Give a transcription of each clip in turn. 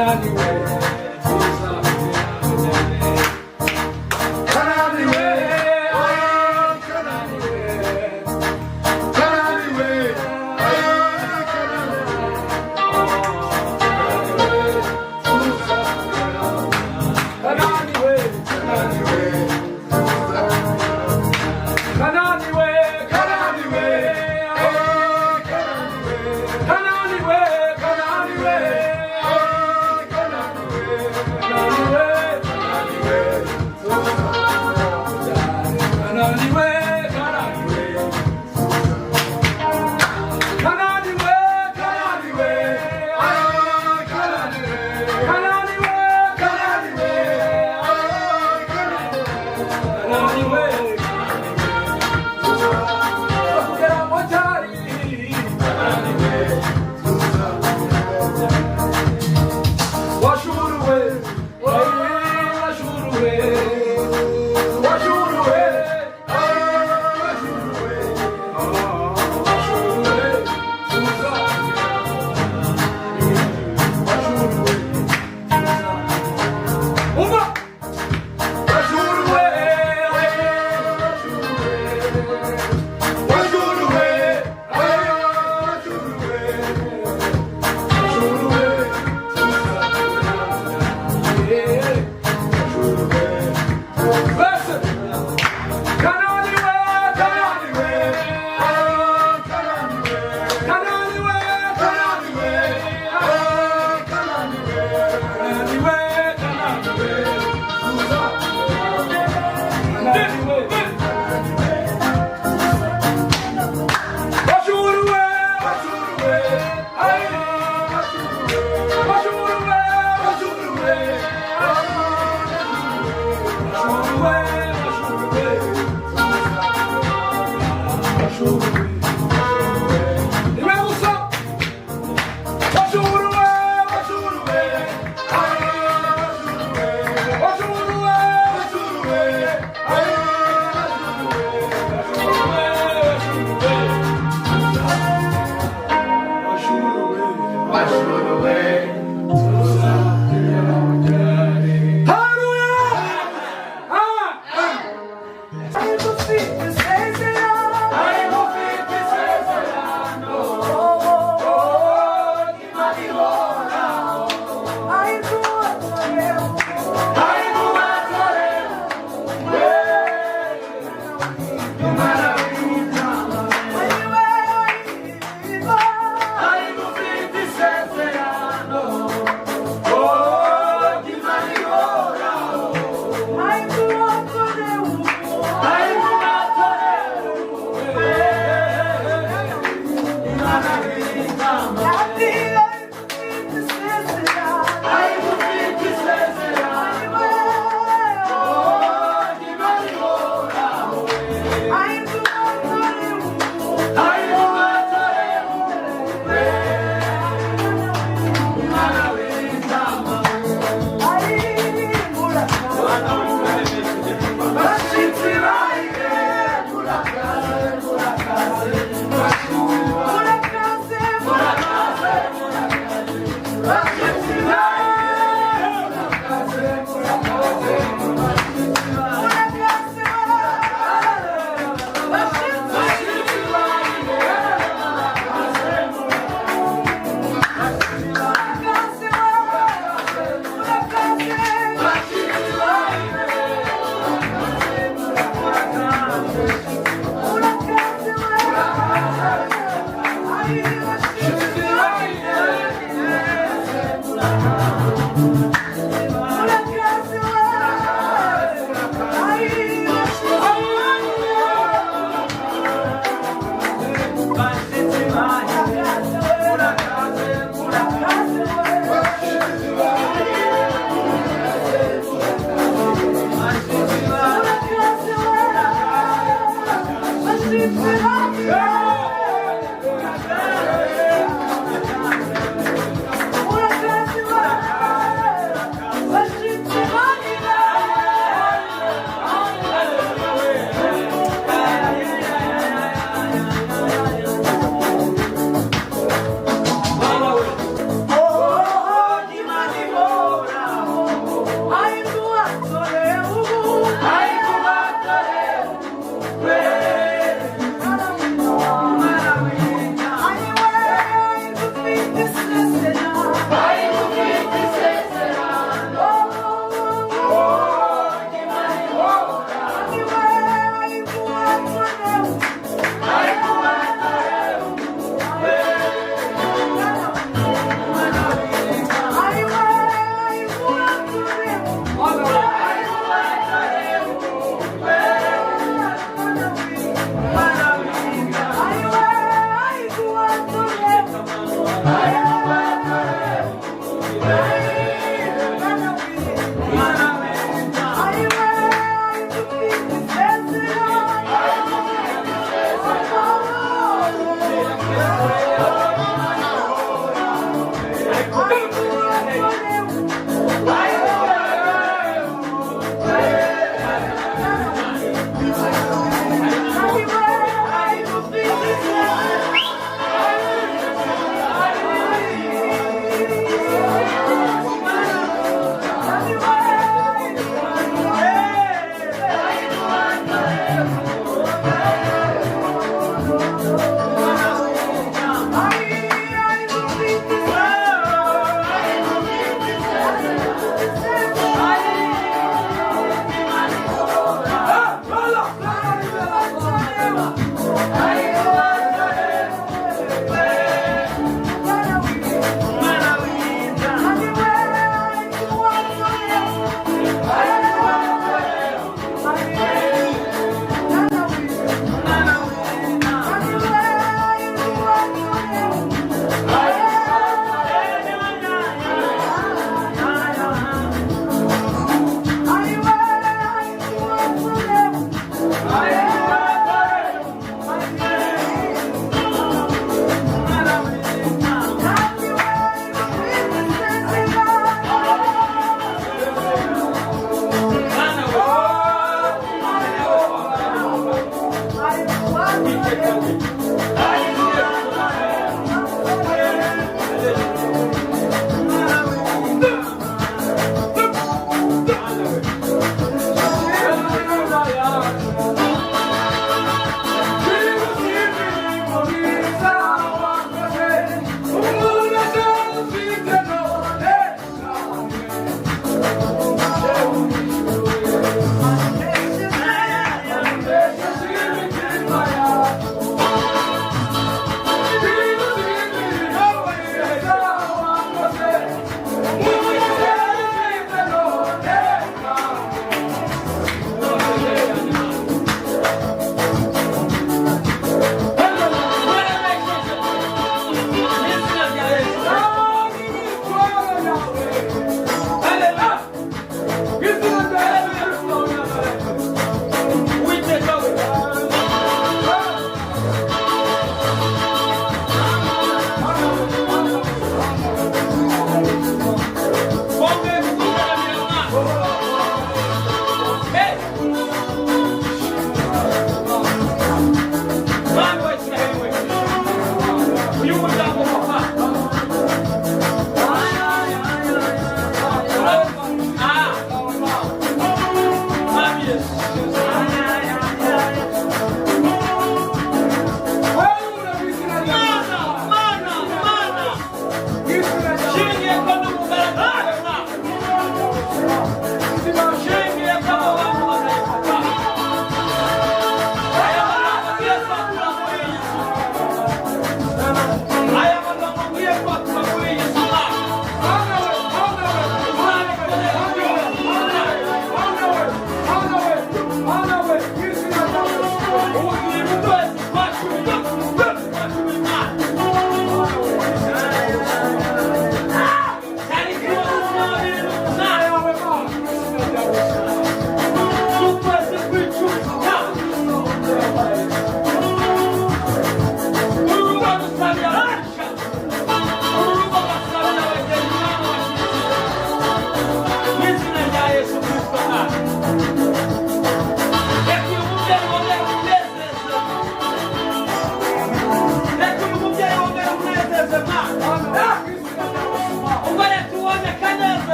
Ay,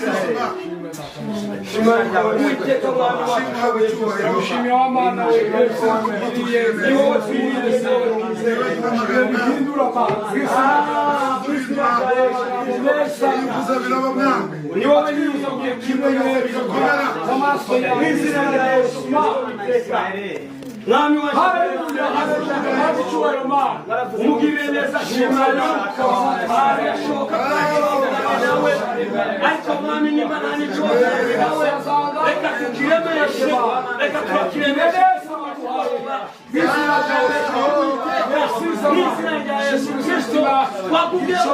Isiraheli. Uwiteka Mwami wacu ushoboye byose, Ndagushimiye wa Mana we, ni wowe twiringiye, ni wowe twizeye. Bihindura amazi. Ah, mu izina rya Yesu. Ibivuze biraba, Mwami. Ni wowe nyir'ubuzima Kimwe bigakomera. Amaso yawe. Mu izina rya Yesu, Uwiteka Mwami wacu. Haleluya, haleluya, habwa icyubahiro, Mana. Umugirire neza, shima. Birashoboka ko nawe, ariko Mwami, niba nta n'icyo waganira nawe, reka tukiremeshe, reka turakiremeshe Mu izina rya Yesu. mu izina rya Yesu Kristo. Twakubwiye ko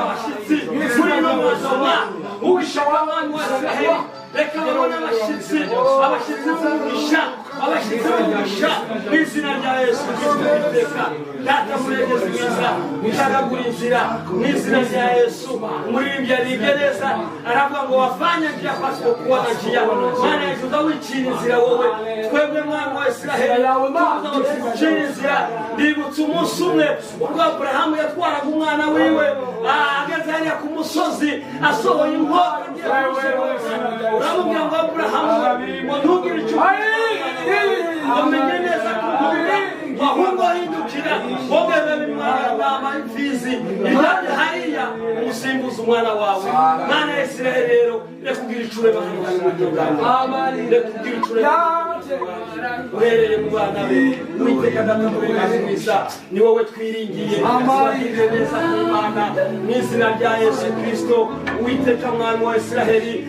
abashyitsi muri ino ngoma, uwisha wa Mwami wa Israheli, reka babone abashyitsi, abashyitsi b'umugisha, abashyitsi b'umugisha mu izina rya Yesu Kristo. Iteka Data murengezi mwiza, ucagagura inzira mu izina rya Yesu. Umuririmbyi yaribye neza, aravuga ngo wafanya njia pasipokuwa na njia. Mana yacu, uza wicira inzira wowe. Twebwe, Mwami wa Israheli, tuza wicira inzira. Ndibutse umunsi umwe ubwo Aburahamu yatwaraga umwana wiwe, ageze hariya ku musozi, asohoye inkota agiye kumusohoza, uramubwira ngo: "Aburahamu we," ngo, "ntugire icyo wamenye neza ko nkunda." Ahubwo hindukira wowe, umwana wawe imfizi iryamye hariya, umusimbuza umwana wawe. Mana ya Isiraheli, rero reka ugire icyo ureba hano hari uburyo bwawe, reka ugire icyo ureba uhereye mu bana be. Uwiteka Data murengezi mwiza, ni wowe twiringiye, ubagirire neza ku Imana mu izina rya Yesu Kristo. Uwiteka Mwami wa Isiraheli,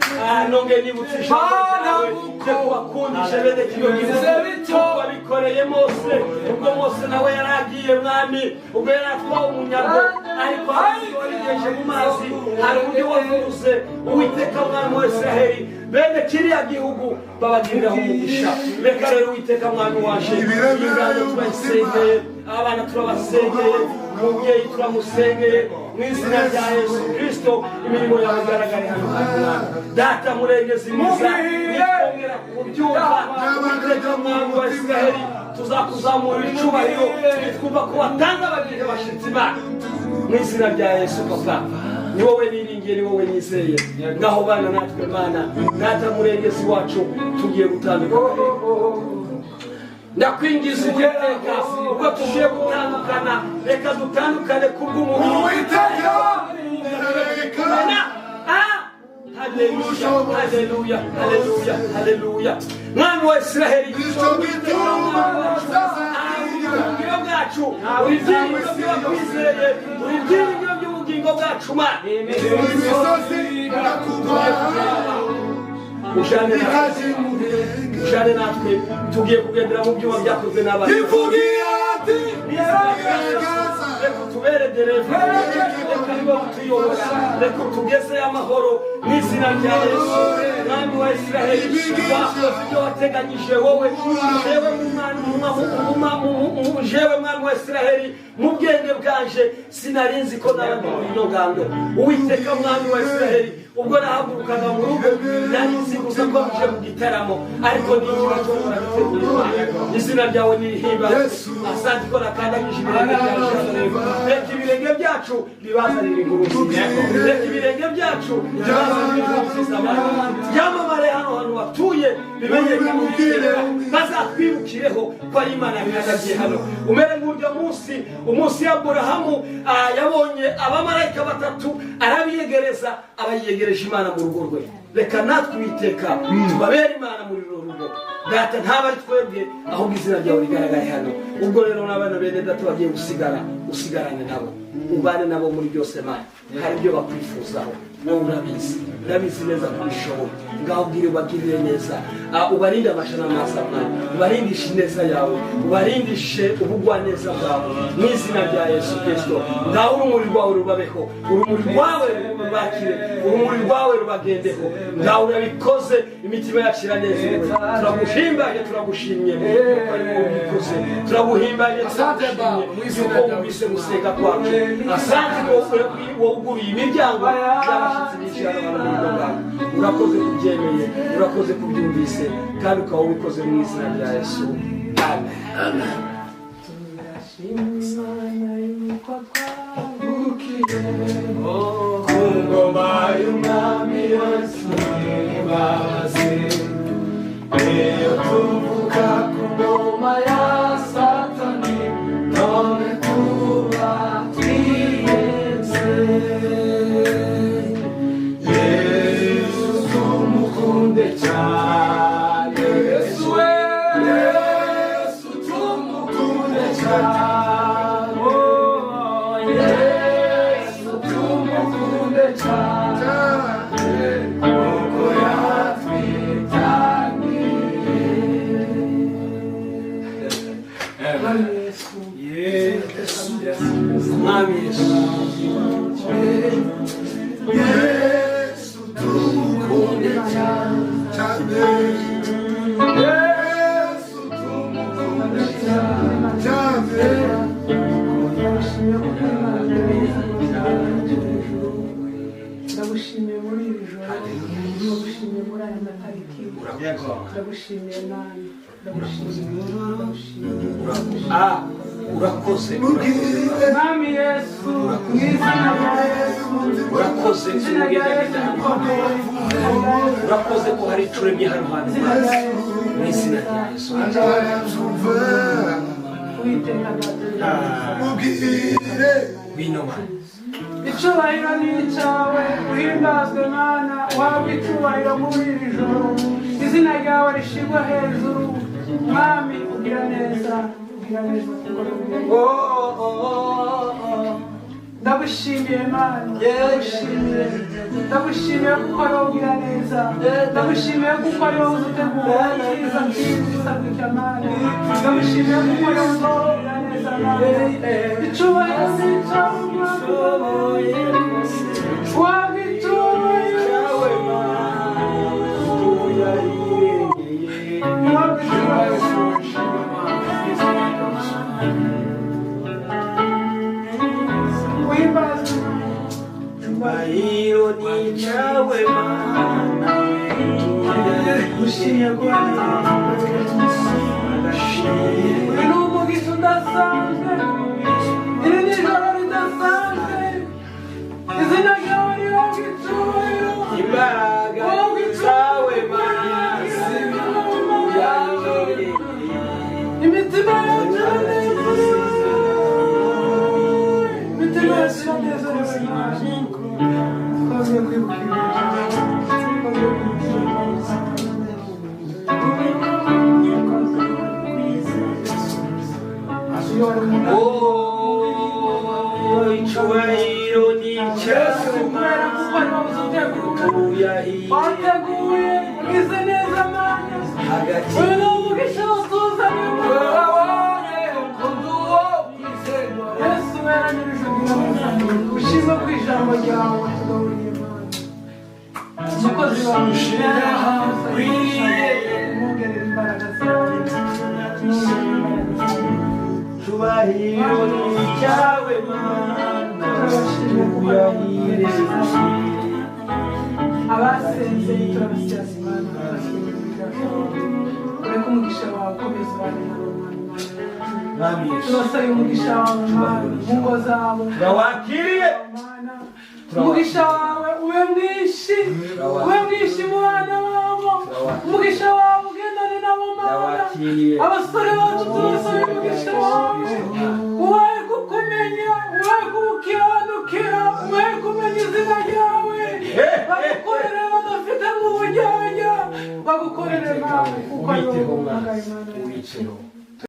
nongeye nibutse ijambo ryawe ryo kubakundisha bene kino gihugu wabikoreye Mose, ubwo Mose nawe yari agiye, Mwami, ubwo yari atwawe umunyago, ariko hari uburyo wabigenje mu mazi, hari uburyo wavuze. Uwiteka Mwami wa Isiraheli, bene kiriya gihugu babagiriraho umugisha. Reka rero, Uwiteka Mwami waje, ingando turayisengeye, abana turabasengeye, umubyeyi turamusengeye mu izina rya Yesu Kristo. Imirimo yawe igaragare hano hantu, Mwami Data murengezi mwiza. Nitwongera kubyumva, Uwiteka Mwami wa Isiraheli, tuzakuzamura icubahiro nitwumva ko watanze abagirira abashyitsi bacu mu izina rya Yesu. Papa, ni wowe niringiye, ni wowe nizeye. Ngaho bana natwe, Mana Data murengezi wacu. Tugiye gutandukana, ndakwingiza Uwiteka, ubwo tugiye gutandukana, reka dutandukane kubw'umubiri. Uwiteka reka. Haleluya, haleluya, haleluya, haleluya! Mwami wa Israheli, Nicyo gituma ubuhungiro bwacu, uri ibyiringiro by'abakwizeye, uri ibyiringiro by'ubugingo bwacu, Mana. Imisozi irakugwa. Ujane natwe. Ikajimuhenge. Ujane natwe, tugiye kugendera mu byuma byakozwe n'abantu. Ivugiye ati Reka utubere dereva, reka niba utuyobora, reka utugezeyo amahoro mu izina rya Yesu. Mwami wa Israheli, wakoze ibyo wateganyije wowe. Jewe jewe, Mwami wa Israheli, mu bwenge bwanje sinari nzi ko naba ndi muri ino ngando. Uwiteka Mwami wa Israheli, ubwo nahagurukaga mu rugo, nari nzi gusa ko nje mu gitaramo, ariko ni ikibazo urabiteguye. Izina ryawe nirihimba. Asante ko nakandagije ibirenge byacu. Reka ibirenge byacu bibazanire inkuru nziza, reka ibirenge byacu bibazanire inkuru nziza, byamamare hano hantu batuye, bimenyekane, bazatwibukireho ko ari Imana yakandagiye hano. Umere nk'urya munsi, umunsi Aburahamu yabonye abamarayika batatu, arabiyegereza, abayiyegereje Imana mu rugo rwe. Reka natwe, Uwiteka, tubabere Imana muri uru rugo. Data, ntaba ari twebwe, ahubwo izina ryawe rigaragare hano. Ubwo rero n'abana bene data bagiye gusigara, usigarane nabo, ubane nabo muri byose. Mana, hari ibyo bakwifuzaho, wowe urabizi, urabizi neza ko ubishoboye. Ngaho ubwire, ubagirire neza. Ubarinde amashana n'amaso, Mwana, ubarindishe ineza yawe, ubarindishe ubugwaneza bwawe mu izina rya Yesu Kristo. Ngaho urumuri rwawe rubabeho, urumuri rwawe rubakire, urumuri rwawe rubagendeho. Ngaho urabikoze, imitima yacu iranezerewe. Turaguhimbaje, turagushimye yuko ari wowe ubikoze. Turaguhimbaje, turagushimye yuko wumvise gusenga kwacu. Asante ko wuguruye imiryango y'abashyitsi binjira hano muri rugo bwawe. Urakoze kubyemeye, urakoze kubyumvise, kandi ukaba ubikoze mu izina rya Yesu, amen. Turashima Imana yuko twavukiye Ku ngoma y'Umwami Yesu. imbabazi. Iyo tuvuka ku ngoma ya Satani, none tuba twiyenze. Yesu tumukunde cyane, Yesu we, Yesu tumukunde cyane, oh, Yesu tumukunde cyane, kuko yatwitangiye. Yesu, Mwami Yesu. Yesu tumukunde cyane, Yesu tumukunde cyane. Ndagushimiye kuko Imana hejuru. Ndagushimiye muri iri joro, ndagushimiye muri aya matariki, ndagushimiye Mana, ndagushimiye, ndagushimiye. Ah, urakoze. Mubwire. Mwami Yesu, mu izina rya Yesu, Urakoze. izina rya Yesu rikomeye, izina rya Yesu, Urakoze ko hari icyo uremye hano hantu. izina rya Yesu, Mu izina rya Yesu. Arabyumva. Uwiteka data. Mubwire. Ngwino Mana. Icyubahiro ni icyawe, uhimbazwe Mana, uhabwe icyubahiro muri iri joro, izina ryawe rishyirwe hejuru. Mwami, ugira neza, ugira neza kuko uri Oh, oh, oh, oh. Ndagushimiye Mana, ndagushimiye, ndagushimiye kuko ari wowe ugira neza, ndagushimiye kuko ari wowe uzi utegura icyiza cyiza gutya Mana, ndagushimiye kuko ari wowe uzi ugira neza Mana. Icyubahiro ni icyawe Mwami, uhabwe icyubahiro, uhabwe icyubahiro. Uhimbazwe Mana. Cyubahiro ni icyawe Mana. Gushimye Uyu ni umugisha udasanzwe, iri ni ijoro ridasanzwe, izina ryawe rihabwa icyubahiro. Imbaraga zawe Mana. Imitima yacu iranezerewe, imitima yacu iranezerewe Mana. Twagiye kwibuka ibihe byawe, twagiye kwibuka ibihe byawe. Iyo wari umuntu Oh, icyubahiro ni icyawe kubera kuko ari wowe uzi utegura, wateguye ugize neza Mana. Hagati. Uyu ni umugisha watuzaniye Mana. Yesu wera nyir'ijuru ushimwe ku ijambo ryawe watugaburiye Mana. Umukozi wawe umwongerera imbaraga zawe, umwongerera imbaraga zawe. Cyubahiro ni icyawe Mana. Turabashimiye kuko ari wowe abasenze, turabasigaza Imana, turabashimiye umugisha wawe. Ureke umugisha wawe ukomeze ubane nabo Mana. Mwami Yesu. Turasaba umugisha wawe Mana mu ngo zabo. Turawakiriye. Mana, umugisha wawe ube mwinshi, ube mwinshi mu bana babo, umugisha wawe ugendane nabo Mana. Turawakiriye. Abasore bacu turasaba umugisha wawe, ubahe kukumenya, ubahe kugukiranukira, ubahe kumenya izina ryawe, bagukorere badafite mu bujyajya, bagukorere Mana kuko ari wowe Ubiteho uhamagaye Mwami. Imana. Ubiteho.